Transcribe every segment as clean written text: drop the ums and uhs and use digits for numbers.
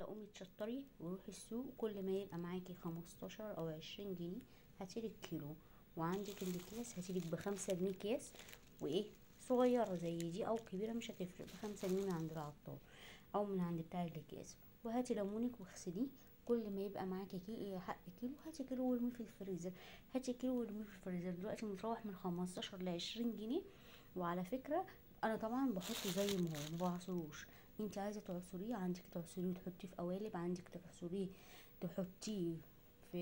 قومي تشطري وروحي السوق، كل ما يبقى معاكي 15 او 20 جنيه هاتيلك كيلو، وعندك الاكياس هاتيلك ب5 جنيه اكياس، وايه صغيرة زي دي او كبيرة مش هتفرق، ب5 جنيه من عند العطار او من عند بتاع الاكياس. وهاتي ليمونك واغسليه، كل ما يبقى معاكي حق كيلو هاتي كيلو وارميه في الفريزر، هاتي كيلو وارميه في الفريزر. دلوقتي متروح من 15 ل20 جنيه. وعلى فكرة انا طبعا بحطه زي ما هو، ما بعصروش. انت عايزه تعصريه عندك تعصريه وتحطيه في قوالب، عندك تعصريه تحطيه في،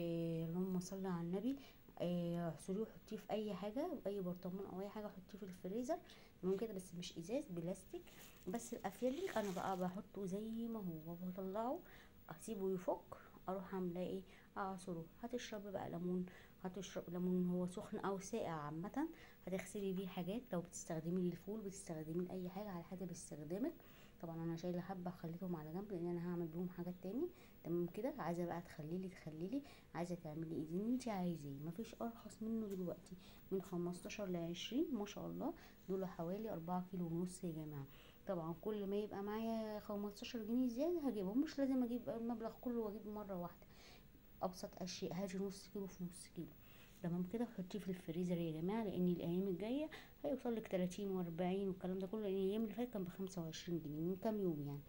اللهم صل على النبي، اعصريه وحطيه في اي حاجة، اي برطمان او اي حاجة، حطيه في الفريزر تمام كده، بس مش ازاز، بلاستيك. بس الافيد انا بقى بحطه زي ما هو وبطلعه اسيبه يفك، اروح عامله ايه، اعصره. هتشربي بقى ليمون، هتشرب ليمون هو سخن او ساقع عامة، هتغسلي بيه حاجات، لو بتستخدميه للفول بتستخدميه لاي حاجة على حسب استخدامك. طبعا انا شايله حبه خليتهم على جنب لان انا هعمل بيهم حاجات تاني تمام كده. عايزه بقى تخليلي تخليلي، عايزه تعملي ايه اللي انت عايزاه، مفيش ارخص منه دلوقتي، من 15 ل20 ما شاء الله. دول حوالي 4 كيلو ونص يا جماعة. طبعا كل ما يبقى معايا 15 جنيه زيادة هجيبهم، مش لازم اجيب المبلغ كله واجيب مرة واحدة. ابسط اشياء هاتي نص كيلو في نص كيلو تمام كده، وحطيه في الفريزر يا جماعة، لان الايام الجاية هيوصل لك 30 و40 والكلام ده كله. لان الايام اللي فاتت كان ب25 جنيه من كام يوم، يعني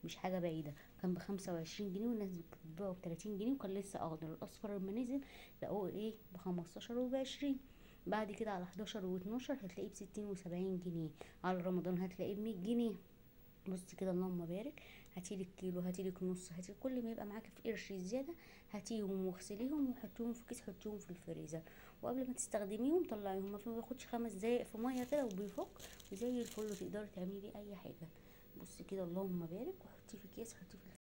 مش حاجة بعيدة، كان ب25 جنيه والناس بتبيعه ب30 جنيه، وكان لسه اخضر. الاصفر لما نزل لقوه ايه ب15 وب20، بعد كده على 11 و12 هتلاقيه ب60 و70 جنيه، على رمضان هتلاقيه ب100 جنيه. بصي كده اللهم بارك، هاتيلك كيلو، هاتيلك نص، هاتي كل ما يبقى معاكي في قرش زيادة هاتيهم واغسليهم وحطيهم في كيس، حطيهم في الفريزر، وقبل ما تستخدميهم طلعيهم، ما بياخدش 5 دقايق في مية كده وبيفك وزي الفل، تقدري تعملي بيه اي حاجة. بصي كده اللهم بارك، وحطيه في كيس، حطيه في